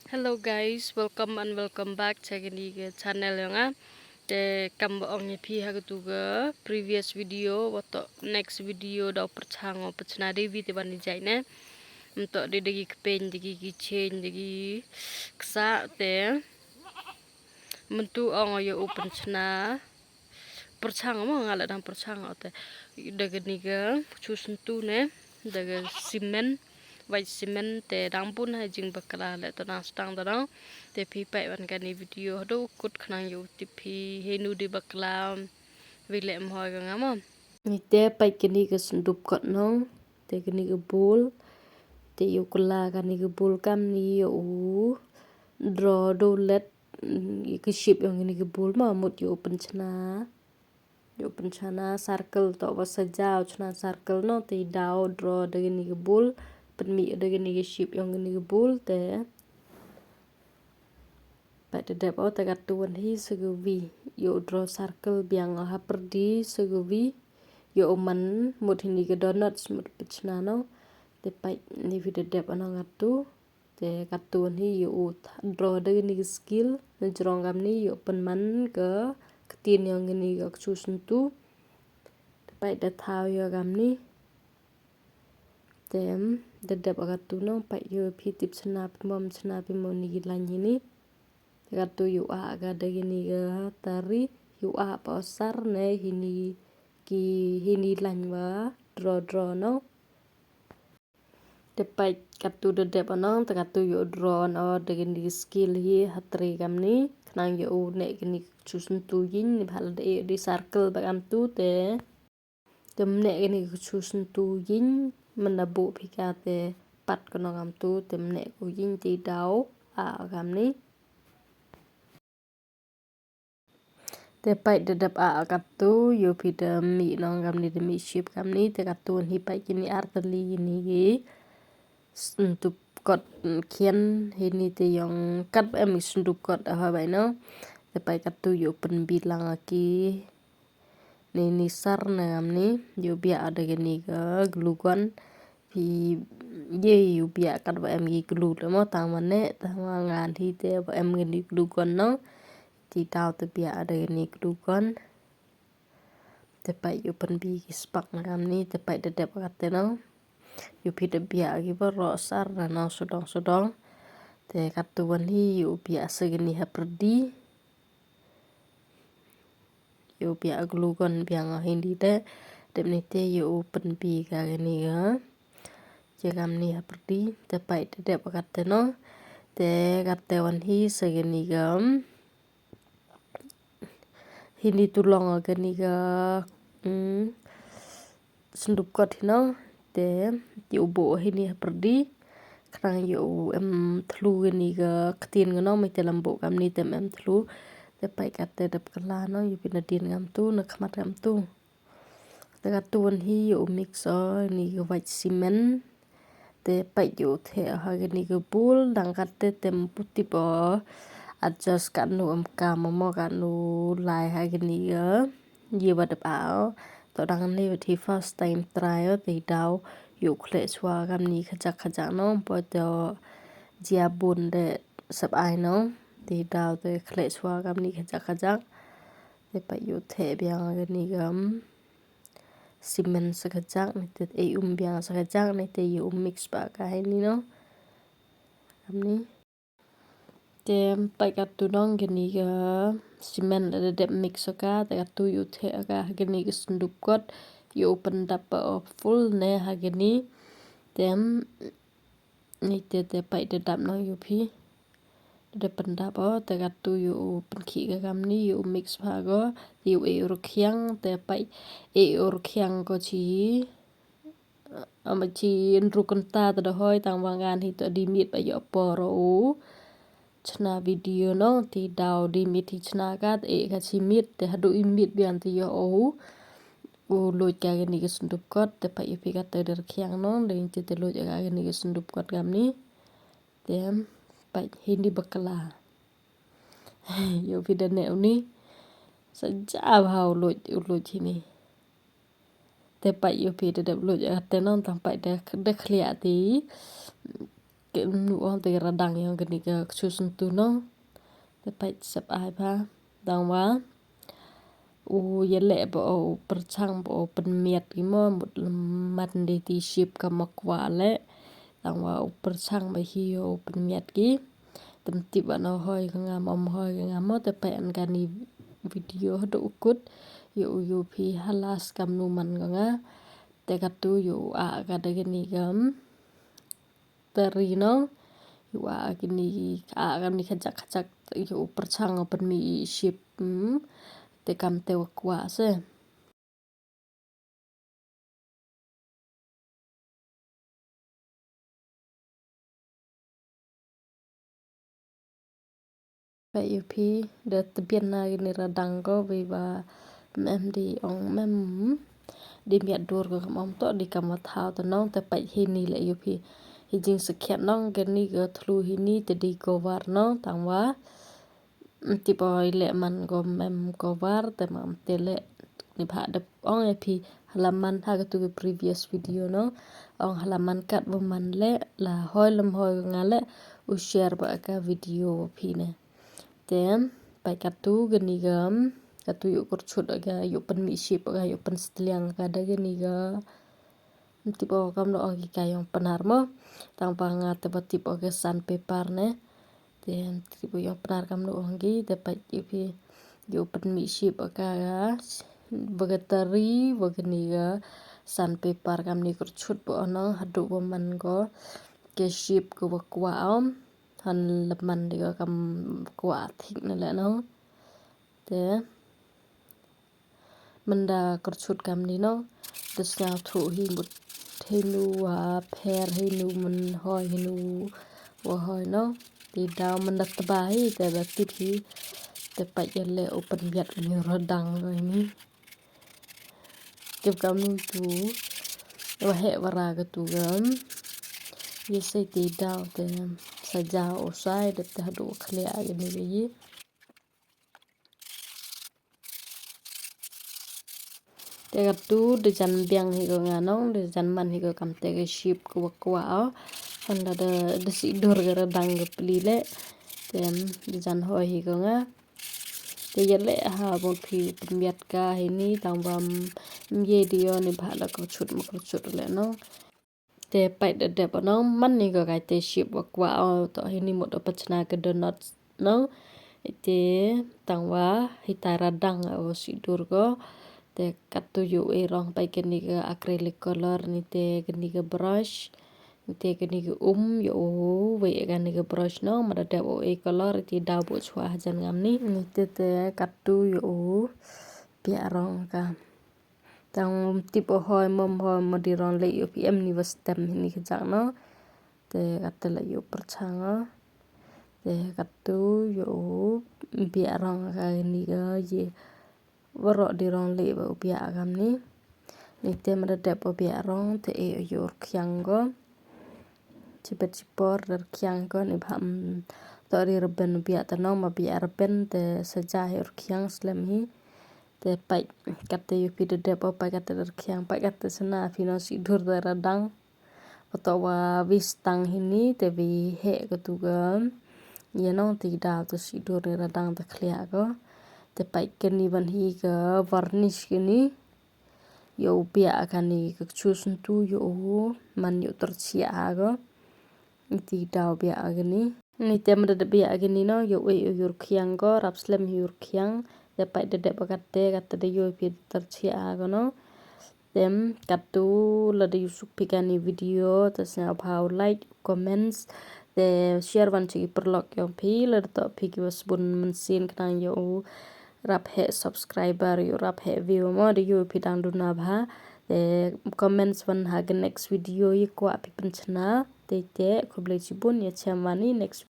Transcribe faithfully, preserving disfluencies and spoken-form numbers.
Hello guys, welcome and welcome back cha kani ka channel yong nga. Te kam ba ong ïa phi ha katu ka previous video, wa to next video da u pyrchang u pyrchna dei wi te ban i jai ne. Mynta dei dei ki kpen, dei ki keychain, dei ki ksa te. Mynta ong ïa u pyrchna. Pyrchang mo nga la dang pyrchang o te. Da kani ka chu sentu ne. Da ka cement. White cement te dang bun ha jingbakla le to dang stang to dang. Te phi peit wan kani video haduh kut khnang ïa u tip phi hei nu dei bakla. Wi le mo ka nga mo. Ni te peit kani ka sendup kot nong. Te kani ka bul. Te ïa u kylla kani ka bul kam ni ïa u draw do let, mm, ïa ka shape yong kani ka bul ma mut ïa u pynchna. Ïa u pynchna circle to ba sajaw chna circle no te daw draw da kani ka bul. Pynmih da kani ka shape yong kani ka bul te. Peit da dep o te katu wan hi sa ka wi. Ïa u draw circle biang ha pyrdi sa ka wi. Ïa u man mut hini ka donuts mut pynchna no. Te peit ni wi da dep o nong katu. Te katu wan hi ïa u draw da kani ka skill na jrong kam ni ïa u pynman ka ktien yong kani ka kchu sentu. Te peit da thaw ïa kam ni. Te da dep o katu no peit ïa phi tip chna phi mo chna phi mo ni ki lain hini. Te katu ïa u ah ka da kani ka tari ïa u ah pa o sar ne hini ki hini lain wa draw draw no. Te peit katu da dep o nong te katu ïa u draw no da kani ka skill hi ha tre kam ni khnang ïa u ne kani ka kchu sentu ïing ni bha la da e di circle ba kam tu te. Te mne kani ka kchu sentu ïing mynda buh phi ka te pat ka nong kam tu te mne ku ïing te daw a kam ni. Te peit da dep a katu ïa phi da mih nong kam ni da mih shape kam ni te katu wan hi peit kini artylli ni ki sendup kot khian hini te yong kat ba em ki sendup kot ha bai no. Te peit katu ïa pynbi lang ki ni ni sar na ngam ni ïa biak da kani ka glue gun. Phi ye ïa biak kat ba em ki glue le mo tang ma ne tang ma ngan hi te ba em kani glue gun no. Ti daw te biak da kani glue gun. Te peit ïa pynbi ki spak na ngam ni te peit da dep kat te no. Ïa phi da biak ki ba ro sar na no sodong sodong. Te katu wan hi ïa biak sa kani ha pyrdi. Ïa u biak glue gun biang o hindi te dep ni te ïa u pynbi ka kani ka. Che kam ni ha pyrdi te peit te dep kat te no. Te kat te wan hi sa kani ka. Hindi tu long o kani ka. Mm. Sendup kot hi no te ïa u buh hi ni ha pyrdi khnang ïa u em thlu kani ka ktien ka no me te lam buh kam ni te em thlu te peit kat te dep kylla no ïa phi na dien kam tu na khmat kam tu te katu wan hi ïa u mix o ni ka white cement. Te peit ïa u theh ha kani ka bul dang kat te tem putip o adjust ka nu em kam mo ka nu lai ha kani ka. Ye ba dep a o to dang ni wet hi first time try o te daw ïa u khleh chwa kam ni khajak khajak no po to jia bun de sep ai no te daw te khleh chwa kam ni khajak khajak te peit ïa u theh biang kani kam. Cement sa khajak ni te ei um biang sa khajak ni te ïa um mix ba ka hai ni no. Kam ni. Te peit katu nong kani ka cement la da dep mix o ka te katu ïa u theh o ka ha kani ka sendup kot ïa u pyndap ba o full ne ha kani. Te ni te te peit da dap nong ïa u phi. Da pyndap o te katu ïa u pynkhih ka kam ni ïa u mix ba ko ïa u e u rkhiang te peit e u rkhiang ko chi. Ama chi nru kynta ta da hoi tang wa ngan hi to di miet ba ïoh por u chna video no ti daw di miet hi chna ka te ka chi miet te hadu i miet bian ti ïoh u u luj ka kani ka sendup kot te pa i pi ka te der khiang no de ti te luj ka kani ka sendup kot kam ni te pa hindi bakla. Ïoh pi da ne u ni sa ja ba u luj u luj hi ni. Te pait ïoh phi da dep luid ïa kate nong tang pait da da khlieh ti ke nu ong te radang ïong kane ka kchu sentu no. Te peit sep ai ba. Tang wa u ïaleh ba u pyrchang ba u pynmiat ki mo, mut lem mat de ti ship ka ma kwah leh. Tang wa u pyrchang ba hi u pynmiat ki. Tem tip ba no hoi ka nga mo, hoi ka nga mo, te peit an kani video haduh u kut. Ïoh u ïoh phi halas kam nu man ka nga. Te katu ïoh u a ka da kani kam. Tari no. Ïoh u a kani, a kani khajak khajak, ïoh u pyrchang u pynmih ship. Hmm. Te kam te wa kwah se. Peit ïoh phi, da tbian na kini radang ko, wei ba mem di ong mem. Di miat dur ko kam ong to, di kam wa thaw to nong, te peit hi ni leh ïoh phi. Hi jing sakhiat nong, kini ko thlu hi ni, te di ko war nong, tang wa. Tip oi leh man ko mem ko war, te mam te leh ni pha dep ong ïa phi halaman ha katu ki previous video no. Ong halaman kat wa man leh la hoi lem hoi ko nga leh u share ba ka video phi ne. Te peit katu kani ka, katu ïoh kyrchut ka, ïoh pynmih ship ka, ïoh pynstliang ka da kani ka. Tip o kam no ong ki ka ïong Pnar mo. Tang ba nga te ba tip o ka sandpaper ne. Te tip o ïong Pnar kam no ong ki, te peit ïoh phi ïoh pynmih ship ka ga. Ba ka tari, ba kani ka sandpaper kam ni kyrchut ba o nong haduh ba man ko. Ka ship ko ba kwah om. Han lem man di ko kam kwah thik ne leh nong. Te. Mynda kyrchut kam ni nong. Te sngewthuh hi mut hi nu wa pher hi nu myn hoi hi nu wa hoi nong. Te daw mynda tba hi te ba tip hi. Te peit ïaleh u pynbiat u ni radang ko hi ni. Tip kam nu tu. Wa heh wa ra katu kam. Ïa sei te daw te sa jaw u sai dep te haduh khlieh ïa ni ïa. Te katu da jan biang hi ko nga nong, da jan man hi ko kam te ka ship ko wa kwah o. Hon da da, da si dur ka radang ka pli leh. Te da jan hoi hi ko nga. Te ïaleh ha bun phi pynbiat ka hi ni tang ba m ye di o ni ba la kyrchut ma kyrchut leh nong. Te peit da dep o nong, man ni ko kai te ship wa kwah o, to hi ni mut o pachna ka donut nong. Te tang wa hi tai radang o si dur ko. Te katu ïoh u e rong peit kani ka acrylic color ni te kani ka brush. Ni te kani ka um ïoh u wei kani ka brush nong, ma da dep o e color te daw bu chwa hajan ngam ni. Ni te te katu ïoh u biang rong ka. Tang tip o hoi mom hoi mo di rong leh ïoh phi em ni wa stem hi ni ka jak no. Te katu la ïoh pyrchang o. Te katu ïoh u biang rong ka ni ka ye. Waroh di rong leh wa u biang kam ni. Ni te ma da dep o biang rong te e o ïoh rkhiang ko. Chibet chipor da rkhiang ko ni ba m to ri rben u biang te nong ma biang rben te sa ja hi rkhiang slem hi. Te peit kate ïoh phi da dep o peit kate da rkhiang peit kate sna phi nong si dur da radang. Wa to wa wi stang hi ni te wi heh katu ka. Ïa nong te daw te si dur da radang te khlieh ko. Te peit kani wan hi ka varnish kani. Ïoh u biang kani ka kchu sentu ïoh u man ïoh tyrchiah ko. Ti daw biang kani. Ni te ma da dep biang kani no, ïoh u ïoh rkhiang ko, rap slem hi rkhiang. Te peit da dep kate, kate da ïoh phi tyrchiah ko no. Tem katu lada ïoh suk phi kani video, te sngewbha u like, comments, te share wan sha ki paralok ïong phi, lada toh phi ki wa sbun mynsiem khnang ïoh u rap heh subscriber, ïoh rap heh view mo, da ïoh phi dang duna bha. Te comments wan ha ka next video ïa kwah phi pynchna. Te te khublei chibun ïa chem wan i next